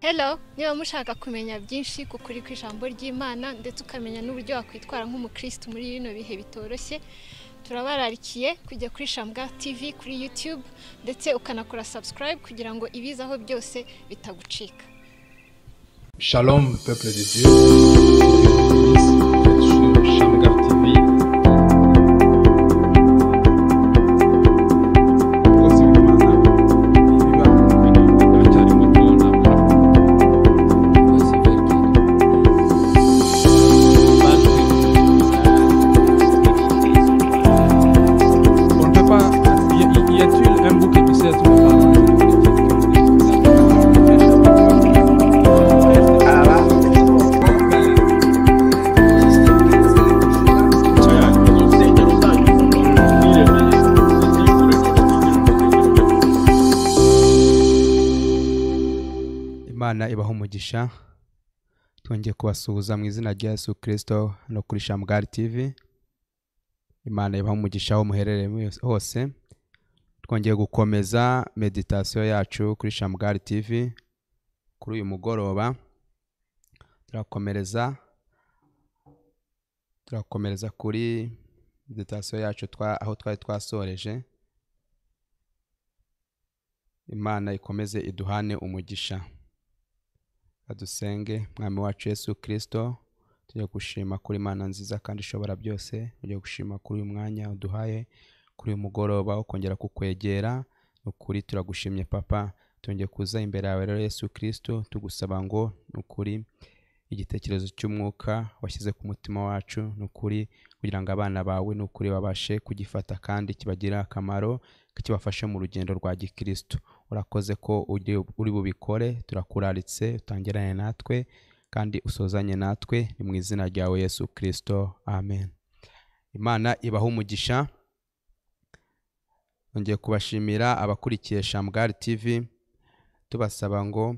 Hello, niba mushaka kumenya byinshi ku kuri kw'ijambo ry'Imana ndetse ukamenya n'uburyo wakwitwara nk'umukristo muri bino bihe bitoroshye, turabararikiye kujya kuri Shamgar TV kuri YouTube ndetse ukanakora subscribe kugira ngo ibizaho byose bitagucika. Shalom, peuple de Dieu. Dieu vous bénisse. Vous êtes sur Shamgar TV. On ne peut pas. Y a-t-il un bouc émissaire tout le temps? Imana ibaha umugisha. Twongeye kubasuhuza mu izina rya Yesu Kristo no kuri Shamgar TV. Imana ibaha umugisha aho muherereye hose. Twongeye gukomeza meditasiyo yacu kuri Shamgar TV kuri uyu mugoroba. Turakomereza kuri meditasiyo yacu aho twari twasoreje. Imana ikomeze iduhane umugisha. Adusenge. Mwami wacu Yesu Kristo, tujye gushima kuri Imana nziza kandi ishobora byose. Tujye gushima kuri uyu mwanya uduhaye kuri uyu mugoroba wo kongera kukwegera. Ukuri turagushimye Papa. Twongeye kuza imbere yawe rero Yesu Kristo, tugusaba ngo nukuri igitekerezo cy'umwuka washyize ku mutima wacu, nukuri kugira ngo abana bawe nukuri babashe kugifata kandi kibagirire akamaro, kibafashe mu rugendo rwa gikristo. Urakoze ko uri bubikore. Turakuraritse utangirane natwe kandi usozanye natwe, ni mu izina ryawe Yesu Kristo, amen. Imana ibaha umugisha. Nongeye kubashimira abakurikiye Shamgar TV, tubasaba ngo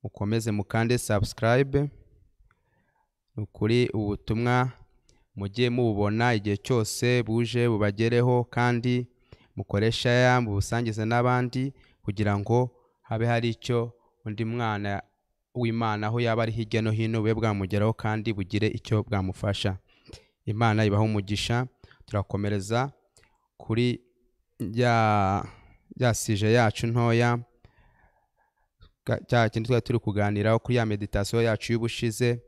mukomeze mukande subscribe. Nukuri ubutumwa mujye mububona igihe cyose buje bubagereho, kandi mukoresha ya mubusangize n'abandi kugira ngo habe hari icyo undi mwana w'Imana aho yaba ari hirya no hino bube bwamugeraho kandi bugire icyo bwamufasha. Imana ibaha umugisha. Turakomereza kuri ya sije yacu ntoya, cya kindi twari turi kuganiraho kuri ya meditasiyo yacu y'ubushize,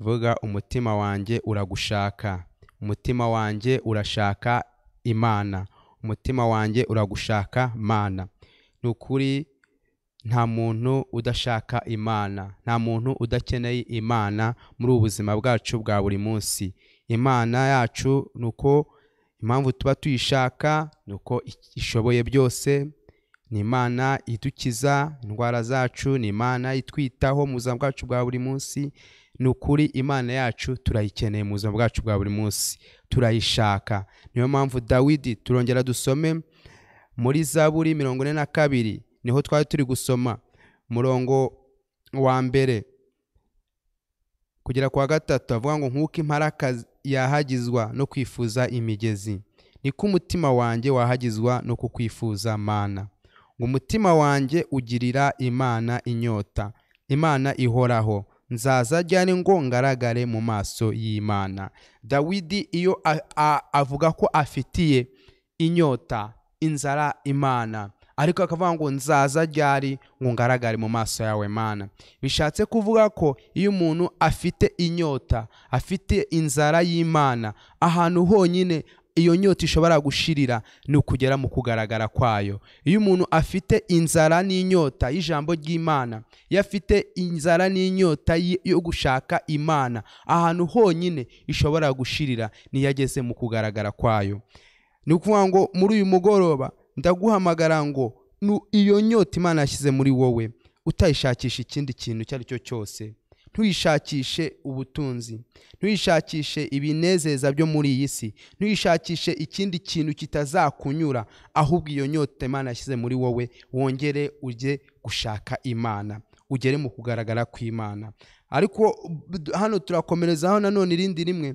ivuga umutima wanjye uragushaka, umutima wanjye urashaka Imana, umutima wanjye uragushaka Mana. Ni ukuri nta muntu udashaka Imana, nta muntu udakeneye Imana muri ubu buzima bwacu bwa buri munsi. Imana yacu nuko impamvu tuba tuyishaka nuko ishoboye byose. Ni Imana idukiza indwara zacu, ni Imana itwitaho mu buzima bwacu bwa buri munsi. Ni ukuri Imana yacu turayikeneye mu buzima bwacu bwa buri munsi, turayishaka. Niyo mpamvu Dawidi, turongera dusome muri Zaburi 42, niho twari turi gusoma murongo wa mbere kugera kwa gatatu, avuga ngo nkuko imparaka yahagizwa no kwifuza imigezi, niko umutima wanjye wahagizwa no kukwifuza Mana. Ngo umutima wanjye ugirira Imana inyota, Imana ihoraho, nzaza ryari ngo ngaragare mu maso y'Imana. Dawidi iyo avuga ko afitiye inyota, inzara Imana, ariko akavuga ngo nzaza ryari ngo ngaragare mu maso yawe Mana. Bishatse kuvuga ko iyo umuntu afite inyota, afite inzara y'Imana, ahantu honyine iyo nyota ishobora gushirira ni ukugera mu kugaragara kwayo. Iyo umuntu afite inzara n'inyota y'ijambo ry'Imana, iyo afite inzara n'inyota yo gushaka Imana, ahantu honyine ishobora gushirira ni yageze mu kugaragara kwayo. Ni ukuvuga ngo muri uyu mugoroba ndaguhamagara ngo iyo nyota Imana yashyize muri wowe utayishakisha ikindi kintu icyo ari cyo cyose. Ntuyishakishe ubutunzi, ntuyishakishe ibinezeza byo muri iyi si, ntuyishakishe ikindi kintu kitazakunyura, ahubwo iyo nyota Imana yashyize muri wowe wongere ujye gushaka Imana, ugere mu kugaragara kw'Imana. Ariko hano turakomerezaho nanone irindi rimwe,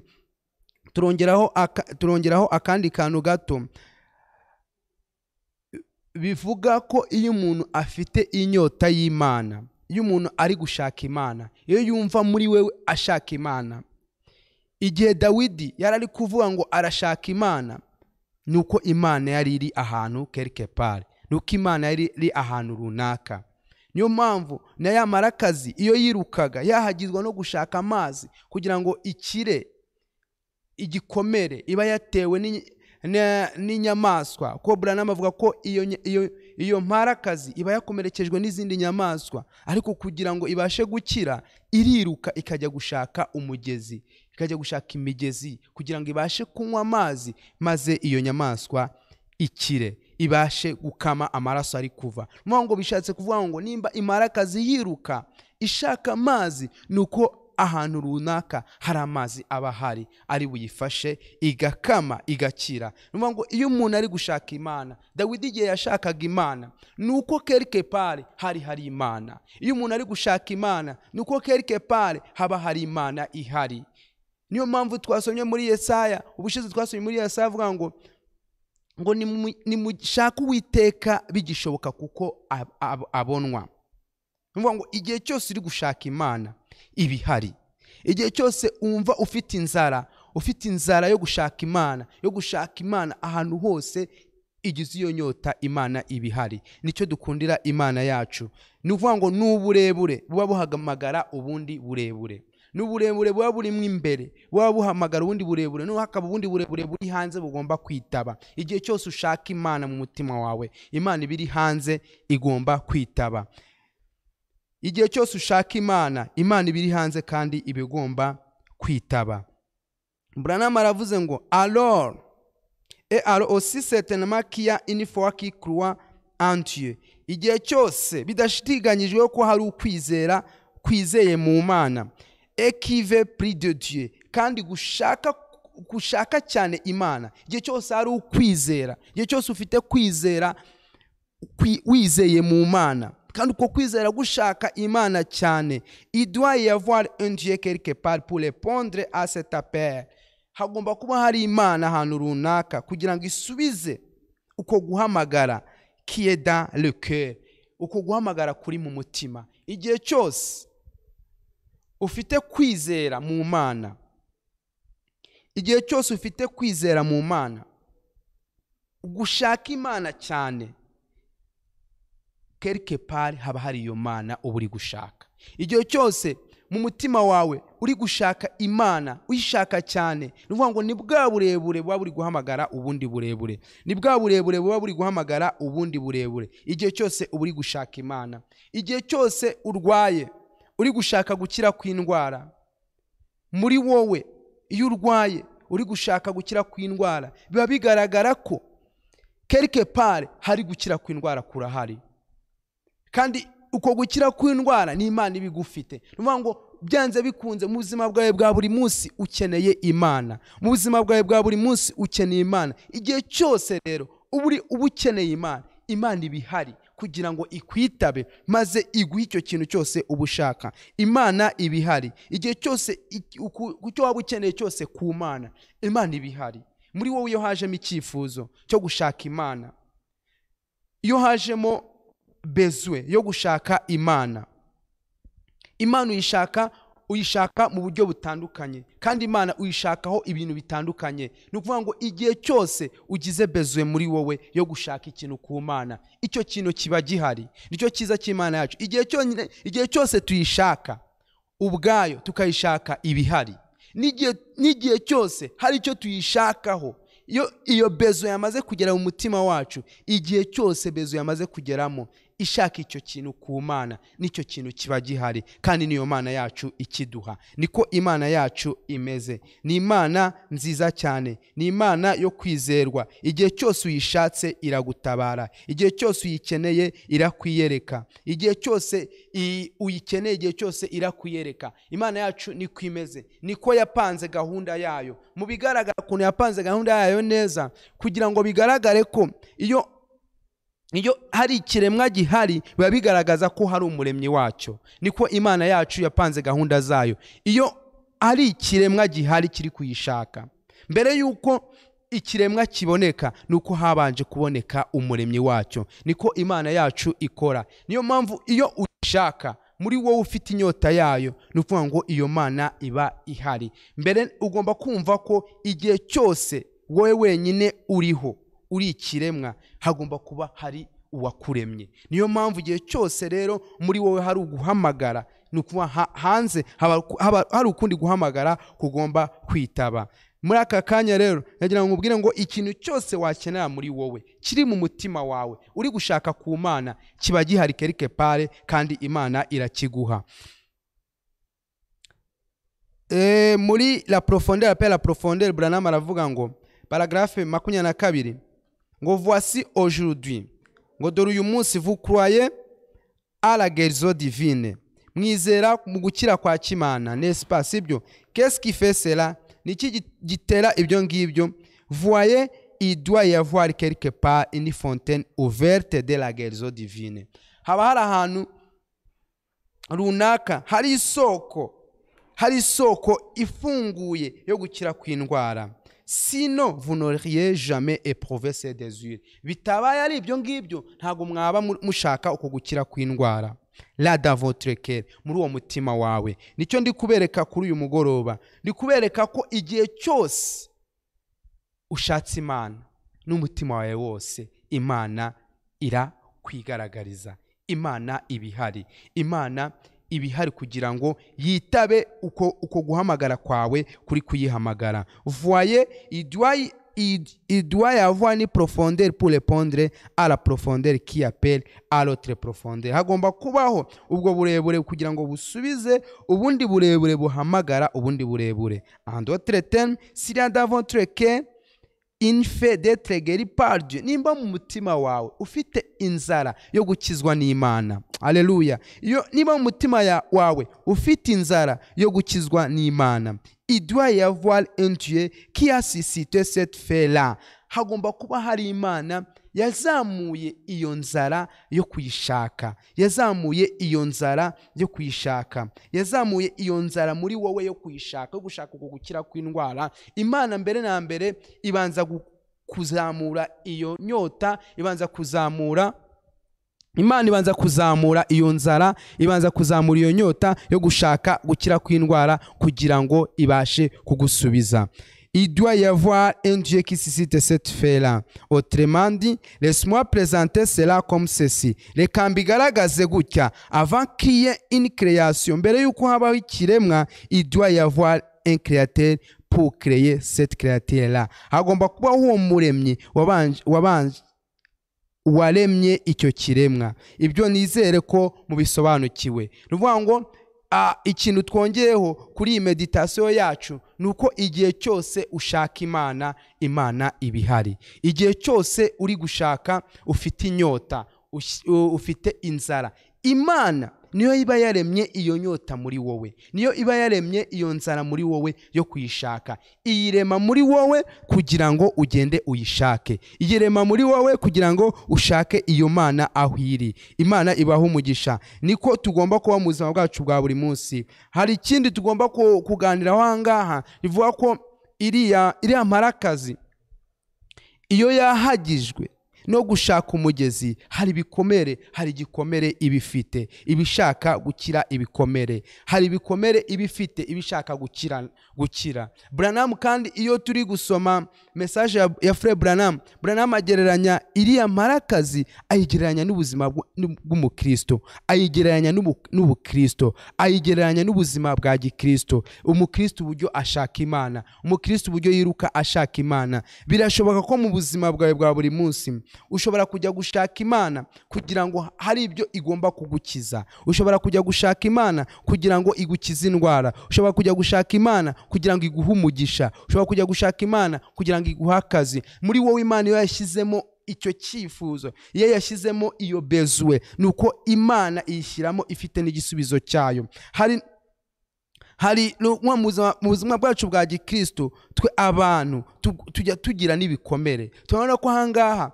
turongeraho akandi kantu gato bivuga ko iyo umuntu afite inyota y'Imana, Iyo umuntu ari gushaka Imana, iyo yumva muri wewe ashaka Imana, igihe Dawidi yari ari kuvuga ngo arashaka Imana, nuko Imana yari iri ahantu quelque part, nuko Imana yari iri ahantu runaka. Niyo mpamvu na ya marakazi iyo yirukaga yahagizwa no gushaka amazi kugira ngo ikire igikomere iba yatewe n'inyamaswa. Ko Branham avuga ko iyo mparakazi iba yakomerekejwe n'izindi nyamaswa, ariko kugira ngo ibashe gukira iriruka ikajya gushaka umugezi, ikajya gushaka imigezi kugira ngo ibashe kunywa amazi, maze iyo nyamaswa ikire, ibashe gukama amaraso ari kuva. Ngo bishatse kuvuga ngo nimba imparakazi yiruka ishaka amazi, nuko ahantu runaka hari amazi aba ahari ari buyifashe igakama igakira. Nuvuga ngo iyo umuntu ari gushaka Imana, Dawidi igihe yashakaga Imana nuko quelque part hari Imana. Iyo umuntu ari gushaka Imana nuko quelque part haba hari Imana ihari. Niyo mpamvu twasomye muri Yesaya, ubushize twasomye muri Yesaya avuga ngo nimushake Uwiteka bigishoboka kuko abonwa. Nuvuga ngo igihe cyose uri gushaka Imana ibihari, igihe cyose umva ufite inzara, ufite inzara yo gushaka Imana, yo gushaka Imana ahantu hose igize iyo nyota, Imana ibihari. Nicyo dukundira Imana yacu. Ni ukuvuga ngo n'uburebure buba buhamagara ubundi burebure, n'uburebure buba burimo imbere buba buhamagara ubundi burebure, no hakaba ubundi burebure buri hanze bugomba kwitaba. Igihe cyose ushaka Imana mu mutima wawe, Imana ibiri hanze igomba kwitaba. Igihe cyose ushaka Imana, Imana ibiri hanze kandi ibigomba kwitaba. Branham aravuze ngo alors et alors aussi certainement qu'il y a une foi qui croit en Dieu. Igihe cyose bidashidikanyijwe ko hari ukwizera kwizeye mu Mana, et qui veut prix de Dieu, kandi gushaka cyane Imana. Igihe cyose hari ukwizera, igihe cyose ufite kwizera wizeye mu Mana, kandi uko kwizera gushaka Imana cyane, il doit y avoir un Dieu quelque part pour répondre à cet appel. Hagomba kuba hari Imana ahantu runaka kugira ngo isubize uko guhamagara qui est dans le cœur, uko guhamagara kuri mu mutima. Igihe cyose ufite kwizera mu Mana, igihe cyose ufite kwizera mu Mana, gushaka Imana cyane, quelque part haba hari iyo Mana uba uri gushaka. Igihe cyose mu mutima wawe uri gushaka Imana, uyishaka cyane, ni ukuvuga ngo ni bwa burebure buba buri guhamagara ubundi burebure, ni bwa burebure buba buri guhamagara ubundi burebure. Igihe cyose uba uri gushaka Imana, igihe cyose urwaye uri gushaka gukira kw'indwara muri wowe, iyo urwaye uri gushaka gukira kw'indwara, biba bigaragara ko quelque part hari gukira kw'indwara kurahari, kandi uko gukira kw'indwara ni Imana ibigufite. Ni ukuvuga ngo byanze bikunze mu buzima bwawe bwa buri munsi ukeneye Imana, mu buzima bwawe bwa buri munsi ukeneye Imana. Igihe cyose rero uba ukeneye Imana, Imana ibihari kugira ngo ikwitabe maze iguhe icyo kintu cyose uba ushaka. Imana ibihari igihe cyose, icyo waba ukeneye cyose ku Mana, Imana ibihari. Muri wowe iyo hajemo icyifuzo cyo gushaka Imana, iyo hajemo bezwe yo gushaka Imana, Imana uyishaka mu buryo butandukanye, kandi Imana uyishakaho ibintu bitandukanye. Ni ukuvuga ngo igihe cyose ugize bezwe muri wowe yo gushaka ikintu ku Mana, icyo kintu kiba gihari. Nicyo cyiza cy'Imana yacu. Igihe cyose tuyishaka ubwayo, tukayishaka ibihari. N'igihe cyose hari icyo tuyishakaho, iyo bezo yamaze kugera mu mutima wacu, igihe cyose bezo yamaze kugeramo ishaka icyo kintu ku Mana, nicyo kintu kiba gihari, kandi niyo Mana yacu ikiduha. Niko Imana yacu imeze. Ni Imana nziza cyane, ni Imana yo kwizerwa. Igihe cyose uyishatse iragutabara, igihe cyose uyikeneye irakwiyereka, igihe cyose uyikeneye, igihe cyose irakwiyereka. Imana yacu niko imeze, niko yapanze gahunda yayo. Mu bigaragara ukuntu yapanze gahunda yayo neza, kugira ngo bigaragare ko iyo hari ikiremwa gihari biba bigaragaza ko hari umuremyi wacyo. Niko Imana yacu yapanze gahunda zayo. Iyo ari ikiremwa gihari kiri kuyishaka, mbere yuko ikiremwa kiboneka nuko habanje kuboneka umuremyi wacyo. Niko Imana yacu ikora. Niyo mpamvu iyo uyishaka muri wowe ufite inyota yayo, ni ukuvuga ngo iyo Mana iba ihari. Mbere ugomba kumva ko igihe cyose wowe wenyine uriho, uri ikiremwa, hagomba kuba hari uwakuremye. Niyo mpamvu igihe cyose rero muri wowe hari uguhamagara, ni ukuvuga hanze haba hari ukundi guhamagara kugomba kwitaba. Muri aka kanya rero nagira ngo nkubwire ngo ikintu cyose wakenera muri wowe kiri mu mutima wawe uri gushaka ku Mana kiba gihari quelque part, kandi Imana irakiguha. Muri la profondeur, appel la profondeur, Branham aravuga ngo paragraphe 22 ngo voici aujourd'hui, ngo dore uyu munsi, vous croyez à la guérison divine, mwizera mu gukira kwa kimana, n'est-ce pas, sibyo? Qu'est-ce qui fait cela? Niki gitera ibyo ngibyo? Voyez, il doit y avoir quelque part une fontaine ouverte de la guérison divine. Haba hari ahantu runaka hari isoko ifunguye yo gukira kw'indwara. Sinon vous n'auriez jamais éprouvé ces désirs. Bitabaye ari ibyo ngibyo, ntabwo mwaba mushaka uko gukira kw'indwara. Là dans votre cœur, muri uwo mutima wawe. Nicyo ndi kubereka kuri uyu mugoroba. Ndi kubereka ko igihe cyose ushatse Imana n'umutima wawe wose, Imana irakwigaragariza. Imana ibihari. Imana ibihari kugira ngo yitabe uko guhamagara kwawe kuri kuyihamagara. Voyez, il doit y avoir une profondeur pour répondre à la profondeur qui appelle à l'autre profondeur. Hagomba kubaho ubwo burebure kugira ngo busubize ubundi burebure buhamagara ubundi burebure. En d'autres termes, s'il y a dans votre cœur une faim d'être guéri par Dieu, nimba mu mutima wawe ufite inzara yo gukizwa n'Imana, haleluya, iyo niba mu mutima wawe ufite inzara yo gukizwa n'Imana, il doit y avoir un Dieu qui a suscité cette faim-là. Hagomba kuba hari Imana yazamuye iyo nzara yo kuyishaka, yazamuye iyo nzara yo kuyishaka, yazamuye iyo nzara muri wowe yo kuyishaka, yo gushaka uko gukira kw'indwara. Imana mbere na mbere ibanza kuzamura iyo nyota, ibanza kuzamura Imana ibanza kuzamura iyo nzara, ibanza kuzamura iyo nyota yo gushaka gukira kw'indwara kugira ngo ibashe kugusubiza. Il doit y avoir un Dieu qui suscite cette faim-là. Autrement dit, laisse-moi présenter cela comme ceci. Reka mbigaragaze gutya. Avant qu'il y ait une création, mbere yuko habaho ikiremwa, il doit y avoir un créateur pour créer cette créature-là. Hagomba kubaho uwo muremyi wabanje waremye icyo kiremwa. Ibyo nizere ko mubisobanukiwe. Ni ukuvuga ngo ikintu twongeyeho kuri iyi meditation yacu ni uko igihe cyose ushaka Imana, Imana ibihari. Igihe cyose uri gushaka, ufite inyota, ufite inzara, Imana niyo iba yaremye iyo nyota muri wowe, niyo iba yaremye iyo nzara muri wowe yo kuyishaka. Iyirema muri wowe kugira ngo ugende uyishake, iyirema muri wowe kugira ngo ushake iyo Mana aho iri. Imana ibaho umugisha. Niko tugomba kuba mu buzima bwacu bwa buri munsi. Hari ikindi tugomba kuganiraho aha ngaha, rivuga ko iriya mparakazi iyo yahagijwe no gushaka umugezi, hari ibikomere, hari igikomere ibifite ibishaka gukira ibikomere, hari ibikomere ibifite ibishaka gukira. Branham kandi iyo turi gusoma message ya Frère Branham, Branham agereranya iriya mparakazi, ayigereranya n'ubuzima bw'umukristo, ayigereranya n'ubukristo, ayigereranya n'ubuzima bwa gikristo. Umukristo uburyo ashaka Imana, umukristo uburyo yiruka ashaka Imana. Birashoboka ko mu buzima bwawe bwa buri munsi ushobora kujya gushaka Imana kugira ngo hari ibyo igomba kugukiza, ushobora kujya gushaka Imana kugira ngo igukize indwara, ushobora kujya gushaka Imana kugira ngo iguhe umugisha, ushobora kujya gushaka Imana kugira ngo iguhe akazi. Muri wowe Imana iyo yashyizemo icyo cyifuzo, iyo yashyizemo iyo bezwe, nuko Imana iyishyiramo ifite n'igisubizo cyayo. Hari mu buzima bwacu bwa gikristo twe abantu tujya tugira n'ibikomere. Turabona ko ahangaha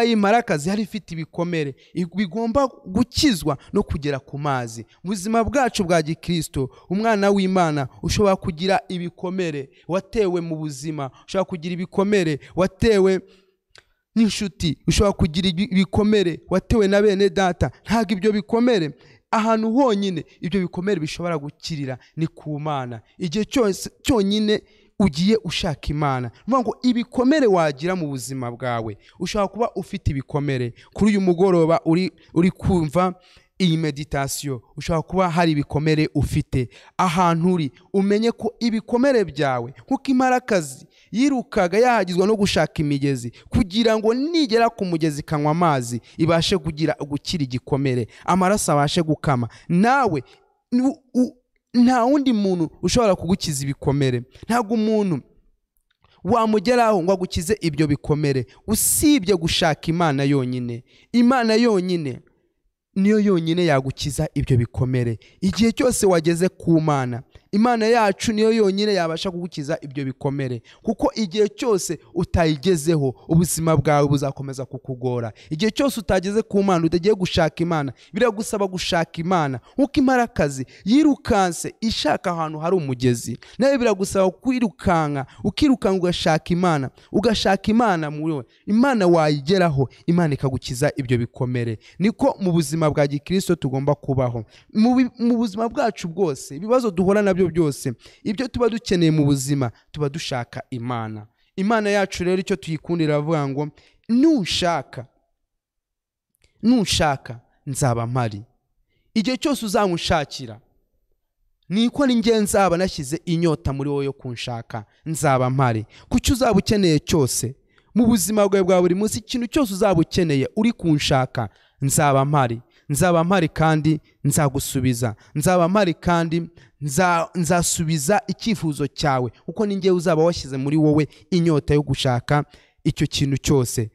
iyi mparakazi hari ifite ibikomere bigomba gukizwa no kugera ku mazi. Mu buzima bwacu bwa gikristo, umwana w'Imana ushobora kugira ibikomere watewe mu buzima, ushobora kugira ibikomere watewe n'inshuti, ushobora kugira ibikomere watewe na bene data. Ntabwo ibyo bikomere Ahantu honyine ibyo bikomere bishobora gukirira ni ku Mana. Igihe cyose cyonyine ugiye ushaka Imana, ni ngo ibikomere wagira mu buzima bwawe, ushobora kuba ufite ibikomere kuri uyu mugoroba uri kumva iyi meditation, ushobora kuba hari ibikomere ufite ahantu uri. Umenye ko ibikomere byawe, kuko imparakazi yirukaga yahagizwa no gushaka imigezi kugira ngo nigera ku mugezi ikanywa amazi ibashe kugira gukira igikomere, amaraso abashe gukama. Nawe nta wundi muntu ushobora kugukiza ibikomere, ntabwo umuntu wamugeraho ngo agukize ibyo bikomere usibye gushaka Imana yonyine. Imana yonyine niyo yonyine yagukiza ibyo bikomere. Igihe cyose wageze ku Mana, Imana yacu niyo yonyine yabasha kugukiza ibyo bikomere, kuko igihe cyose utayigezeho ubuzima bwawe buzakomeza kukugora. Igihe cyose utageze ku Mana, utagiye gushaka Imana, biragusaba gushaka Imana. Nkuko imparakazi yirukanse ishaka ahantu hari umugezi, nawe biragusaba kwirukanka, ukirukanka ugashaka Imana, ugashaka Imana muri wowe. Imana wayigeraho, Imana ikagukiza ibyo bikomere. Niko mu buzima bwa gikristo tugomba kubaho. Mu buzima bwacu bwose, ibibazo duhora nabyo byose, ibyo tuba dukeneye mu buzima, tuba dushaka Imana. Imana yacu rero icyo tuyikundira avuga ngo nushaka nzaba mpari. Igihe cyose uzamushakira, niko ninjye nzaba nashyize inyota muri wowe yo kunshaka, nzaba mpari. Kuki uzaba ukeneye cyose mu buzima bwawe bwa buri munsi, ikintu cyose uzaba ukeneye uri kunshaka, nzaba mpari. Nzaba mpari kandi nzagusubiza, nzaba mpari kandi nzasubiza icyifuzo cyawe, kuko ninjye uzaba washyize muri wowe inyota yo gushaka icyo kintu cyose.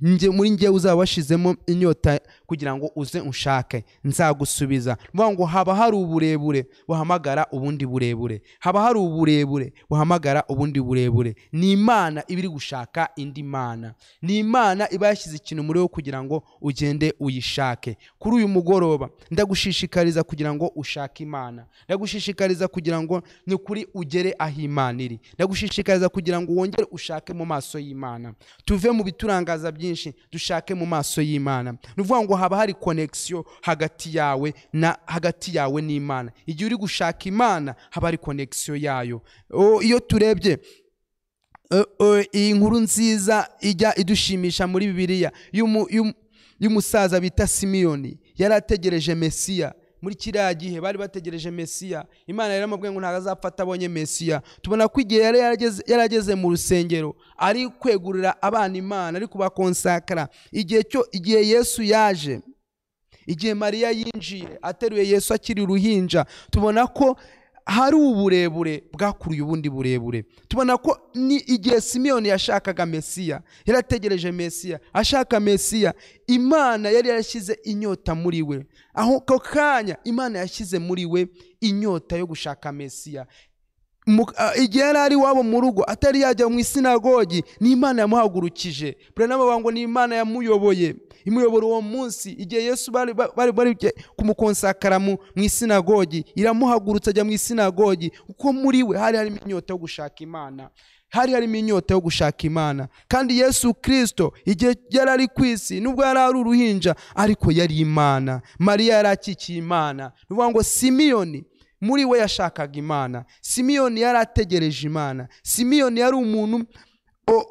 Njye muri njye uzaba washizemo inyota kugira ngo uze unshake, nzagusubiza. Mvuga ngo haba hari uburebure buhamagara ubundi burebure, haba hari uburebure buhamagara ubundi burebure. Ni Imana iba iri gushaka indi Mana, ni Imana iba yashyize ikintu muri wowe kugira ngo ugende uyishake. Kuri uyu mugoroba ndagushishikariza kugira ngo ushake Imana, ndagushishikariza kugira ngo ni kuri ugere aho Imana iri, ndagushishikariza kugira ngo wongere ushake mu maso y'Imana. Tuve mu biturangaza byinshi, dushake mu maso y'Imana. Ni ukuvuga ngo haba hari connection hagati yawe na hagati yawe n'Imana. Igihe uri gushaka Imana haba hari connection yayo. Iyo turebye iyi nkuru nziza ijya idushimisha muri Bibiliya y'umusaza bita Simiyoni, yari ategereje Mesiya. Muri kiriya gihe bari bategereje Mesiya, Imana yaramubwiye ngo ntabwo azapfa atabonye Mesiya. Tubona ko igihe yari yarageze mu rusengero ari kwegurira abana Imana, ari kubakonsakara, igihe Yesu yaje, igihe Mariya yinjiye ateruye Yesu akiri uruhinja, tubona ko hari uburebure bwakuruye ubundi burebure. Tubona ko ni igihe Simiyoni yashakaga Mesiya, yarategereje Mesiya, ashaka Mesiya, Imana yari yarashyize inyota muri we. Aho ako kanya Imana yashyize muri we inyota yo gushaka Mesiya. Igihe yari ari iwabo mu rugo atari yajya mu isinagogi, ni Imana yamuhagurukije. Branham ngo ni Imana yamuyoboye, imuyobora uwo munsi. Igihe Yesu bari kumukonsakara mu isinagogi, iramuhagurutsa ajya mu isinagogi, kuko muri we hari harimo inyota yo gushaka Imana, hari harimo inyota yo gushaka Imana. Kandi Yesu Kristo igihe yari ari ku isi, nubwo yari ari uruhinja, ariko yari Imana. Mariya yari akikiye Imana. Ni ukuvuga ngo Simiyoni muri we yashakaga Imana, Simiyoni yari ategereje Imana. Simiyoni yari umuntu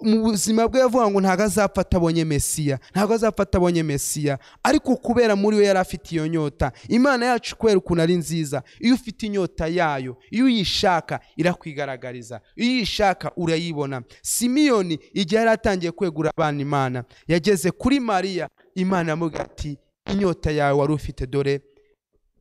mu buzima bwe yavuga ngo ntabwo azapfa atabonye Mesiya, ntabwo azapfa atabonye Mesiya, ariko kubera muri we yari afite iyo nyota. Imana yacu kubera ukuntu ari nziza, iyo ufite inyota yayo, iyo uyishaka irakwigaragariza, iyo uyishaka urayibona. Simiyoni igihe yari atangiye kwegura abana Imana, yageze kuri Mariya, Imana yamubwira ati inyota yawe wari ufite dore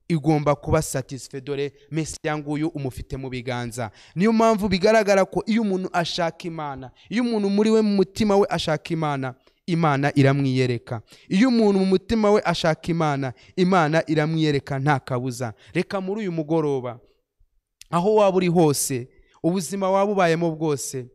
igomba kuba satisfait, dore Mesiya nguyu umufite mu biganza. Niyo mpamvu bigaragara ko iyo umuntu ashaka Imana, iyo umuntu muri we mu mutima we ashaka Imana, Imana iramwiyereka. Iyo umuntu mu mutima we ashaka Imana, Imana iramwiyereka nta kabuza. Reka muri uyu mugoroba, aho waba uri hose, ubuzima waba ubayemo bwose,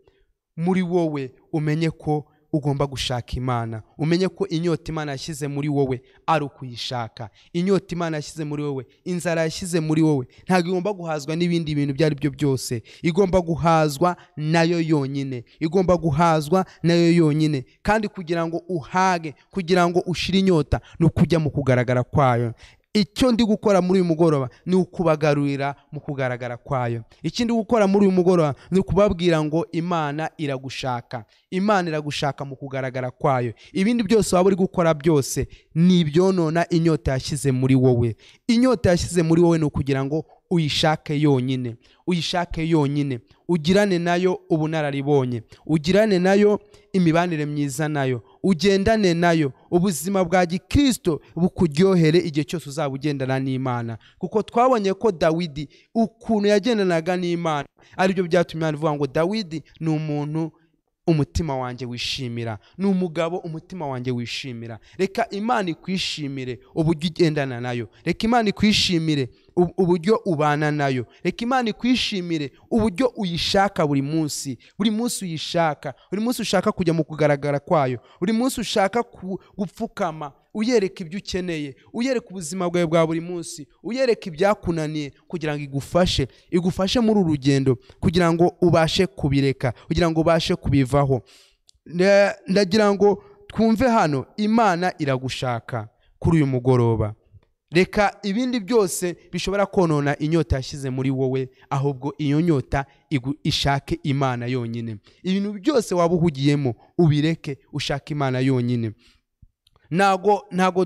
muri wowe umenye ko ugomba gushaka Imana, umenye ko inyota Imana yashyize muri wowe ari ukuyishaka. Inyota Imana yashyize muri wowe, inzara yashyize muri wowe, ntabwo igomba guhazwa n'ibindi bintu ibyo ari byo byose, igomba guhazwa nayo yonyine, igomba guhazwa nayo yonyine. Kandi kugira ngo uhage, kugira ngo ushire inyota, ni ukujya mu kugaragara kwayo. Icyo ndi gukora muri uyu mugoroba ni ukubagarurira mu kugaragara kwayo. Ikindi gukora muri uyu mugoroba ni ukubabwira ngo Imana iragushaka, Imana iragushaka mu kugaragara kwayo. Ibindi byose waba uri gukora byose ni ibyonona inyota yashyize muri wowe. Inyota yashyize muri wowe ni ukugira ngo uyishake yonyine, uyishake yonyine, ugirane nayo ubunararibonye, ugirane nayo imibanire myiza nayo, ugendane nayo, ubuzima bwa gikristo bukuryohere igihe cyose uzaba ugendana n'Imana. Kuko twabonye ko Dawidi ukuntu yagendanaga n'Imana aribyo byatumye Imana ivuga ngo Dawidi ni umuntu umutima wanjye wishimira, ni umugabo umutima wanjye wishimira. Reka Imana ikwishimire uburyo ugendana nayo, reka Imana ikwishimire uburyo ubana nayo, reka Imana ikwishimire uburyo uyishaka buri munsi, buri munsi uyishaka, buri munsi ushaka kujya mu kugaragara kwayo, buri munsi ushaka gupfukama uyereka ibyo ukeneye, uyereka ubuzima bwawe bwa buri munsi, uyereka ibyakunaniye kugira ngo igufashe, igufashe muri uru rugendo kugira ngo ubashe kubireka, kugira ngo ubashe kubivaho. Ndagira ngo twumve hano Imana iragushaka kuri uyu mugoroba. Reka ibindi byose bishobora konona inyota yashyize muri wowe, ahubwo iyo nyota ishake Imana yonyine. Ibintu byose waba uhugiyemo ubireke, ushake Imana yonyine. Ntago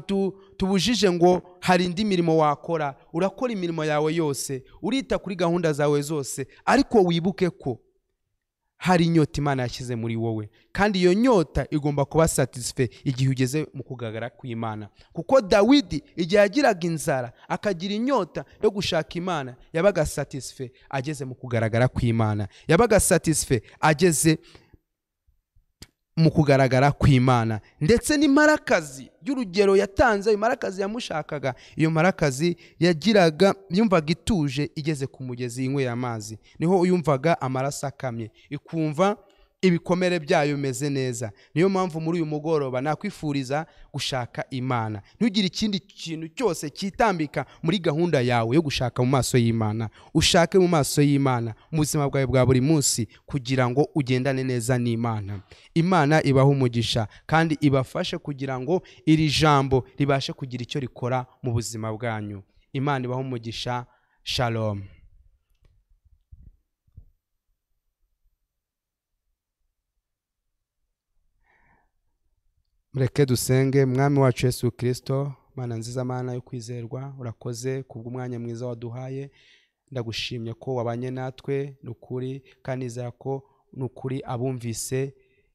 tubujije ngo hari indi mirimo wakora, urakora imirimo yawe yose, urita kuri gahunda zawe zose, ariko wibuke ko hari inyota Imana yashyize muri wowe, kandi iyo nyota igomba kuba satisfait igihe ugeze mu kugaragara kw'Imana. Kuko Dawidi igihe yagiraga inzara akagira inyota yo gushaka Imana, yabaga satisfait ageze mu kugaragara kw'Imana, yabaga satisfait ageze mu kugaragara kw'Imana. Ndetse n'imparakazi y'urugero yatanze, imparakazi yamushakaga, iyo mparakazi yagiraga yumvaga ituje igeze ku mugezi inyweye amazi, niho yumvaga amaraso akamye, ikumva ibikomere byayo bimeze neza. Niyo mpamvu muri uyu mugoroba nakwifuriza gushaka Imana. Ntugire ikindi kintu cyose cyitambika muri gahunda yawe yo gushaka mu maso y'Imana. Ushake mu maso y'Imana mu buzima bwawe bwa buri munsi kugira ngo ugendane neza n'Imana. Imana ibahe umugisha kandi ibafashe kugira ngo iri jambo ribashe kugira icyo rikora mu buzima bwanyu. Imana ibahe umugisha. Shalom. Mureke dusenge. Mwami wacu Yesu Kristo, Mana nziza, Mana yo kwizerwa, urakoze kubw'umwanya mwiza waduhaye. Ndagushimye ko wabanye natwe nukuri, kandi nizera ko nukuri abumvise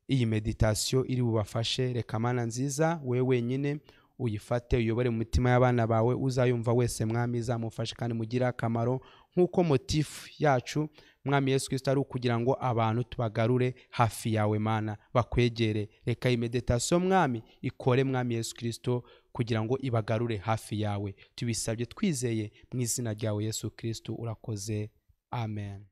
iyi meditation iri bubafashe. Reka Mana nziza wewe wenyine uyifate, uyobore mu mitima y'abana bawe, uzayumva wese Mwami izamufashe kandi mugire akamaro, nk'uko motif yacu Mwami Yesu Kristo ari ukugira ngo abantu tubagarure hafi yawe Mana, bakwegere. Reka iyi meditation Mwami ikore Mwami Yesu Kristo kugira ngo ibagarure hafi yawe. Tubisabye twizeye mu izina ryawe Yesu Kristo, urakoze. Amen.